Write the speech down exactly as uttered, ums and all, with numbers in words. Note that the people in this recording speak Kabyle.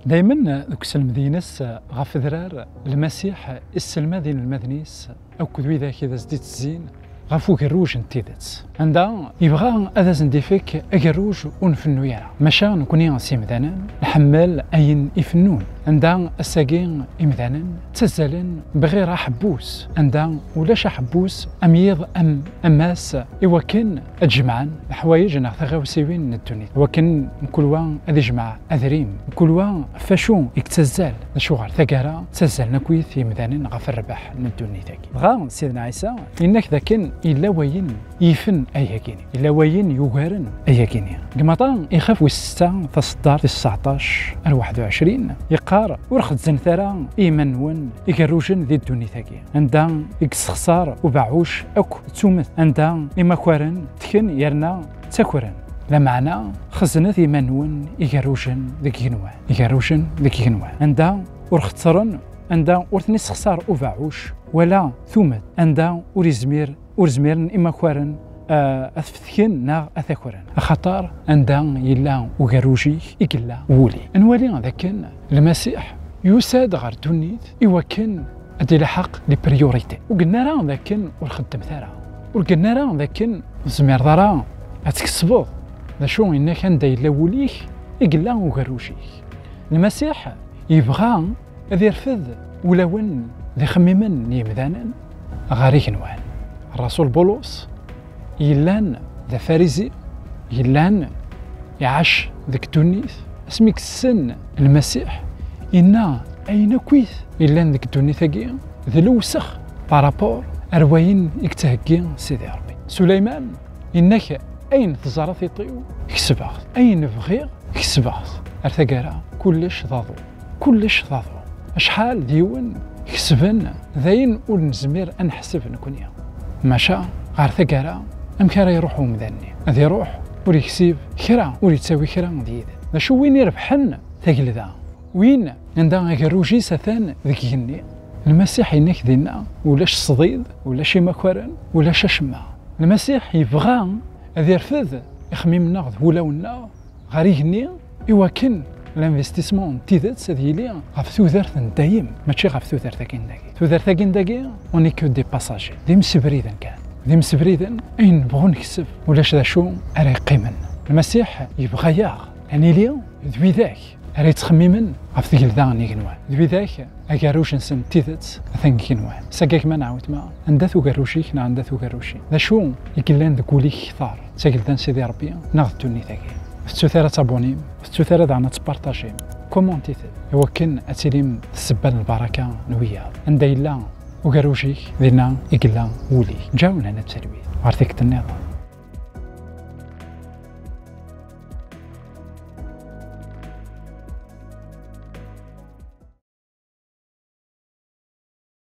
Daymen deg uselmed-ines ɣef udrar, Lmasiḥ isselmad inelmaden-is akked widak i d as-d-ittezzin ɣef ugerruj n tidet, anda yebɣa ad asen-d-ifek agerruj ur nfennu ara. Maca nekni s imdanen nḥemmel ayen ifennun, anda ass-agi imdanen ttazzalen bɣir aḥebbus, anda ulac aḥebbus am yiḍ am, am ass, iwakken ad jemɛen leḥwayeǧ neɣ taɣawsiwin n ddunit, iwakken mkul wa ad ijmeɛ adrim, mkul wa f acu i yettazzal, d acu ɣer taggara ttazzalen akkit yimdanen ɣef rrbeḥ n ddunit-agi. Dɣa Sidna Ɛisa yenna-k dakken yella wayen yifen ayagi-nni, yella wayen yugaren ayagi-nni. Deg Maṭa ixef wis setta, taṣeddart tis tseɛṭac ar waḥed u ɛecrin, yeqqar: "Ur xezznet ara i yiman-nwen igerrujen di ddunit-agi, anda i yessexṣar ubeɛɛuc akk d tumet, anda imakaren tken yerna ttakren. Lameɛna xeznet iman-nwen igerrujen deg igenwan, igerrujen deg igenwan, anda ur xettren, anda ur ten-issexṣar ubeɛɛuc wala tumet, anda ur izmir, ur zmiren imakaren, ah, ad t-fetken neɣ ad t-akren. Axaṭer anda yella ugerruj-ik i yella wul-ik." Ad nwali dakken Lmasiḥ yusa-d ɣer ddunit iwakken ad ilḥeq les priorités. Ur yenna ara dakken ur xeddmet ara. Ur yenna ara dakken ur tezmireḍ ara ad tkesbeḍ. D acu, yenna-k anda yella wul-ik i yella ugerruj-ik. Lmasiḥ yebɣa ad irfed ulawen d ixemmimen n yimdanen ɣer igenwan. Rasul Bulus yellan d afarizi, yellan iɛac deg ddunit, asmi yessen Lmasiḥ, yenna ayen akkit yellan deg ddunit-agi d lewsex par rapport ar wayen i yettheggi Sidi Ṛebbi. Suleyman yenna-k: "Ayen teẓra tiṭ-iw, kesbeɣ-t. Ayen bɣiɣ, kesbeɣ-t." Ar taggara, kullec d aḍu. Kullec d aḍu. Acḥal d yiwen kesben, d ayen ur nezmir ad neḥseb nekni. Maca ɣer taggara, amek ara iruḥ umdan-nni? Ad iruḥ, ur yeksib kra, ur yettawi kra d yid-s. D acu win irebḥen tagelda? Win anda agerruj-is atan deg igenni. Lmasiḥ yenna-k dinna ulac ṣdid, ulac imakaren, ulac acemma. Lmasiḥ yebɣa ad irfed ixemmimen-nneɣ d wulawen-nneɣ ɣer igenni, iwakken l'investissement n tidet ad yili ɣef tudert n dayem, mačči ɣef tudert-agi n dagi. Tudert-agi n dagi, on est que des passagers, d imsebriden kan. D imsebriden, ayen nebɣu nekseb, ulac d acu ara yeqqimen. Lmasiḥ yebɣa-yaɣ ad nili d widak ara yettxemmimen ɣef tgelda n yigenwan, d widak agerruj-nsen n tidet atan deg igenwan. S agagma neɣ awetma, anda-t ugerruj-ik neɣ anda-t ugerruj-ik? D acu i yellan deg wul-ik kter, d tagelda n Sidi Ṛebbi neɣ d ddunit-agi? Ur tettut ara ad tabunim, ur tettut ara daɣen ad tpartajim. Commentit-t iwakken ad tilim d ssebba n lbaraka n wiyaḍ. Anda yella ugerruj-ik, dinna i yella wul-ik. Ǧǧaw lehna d talwit. Ɣer tikkelt nniḍen.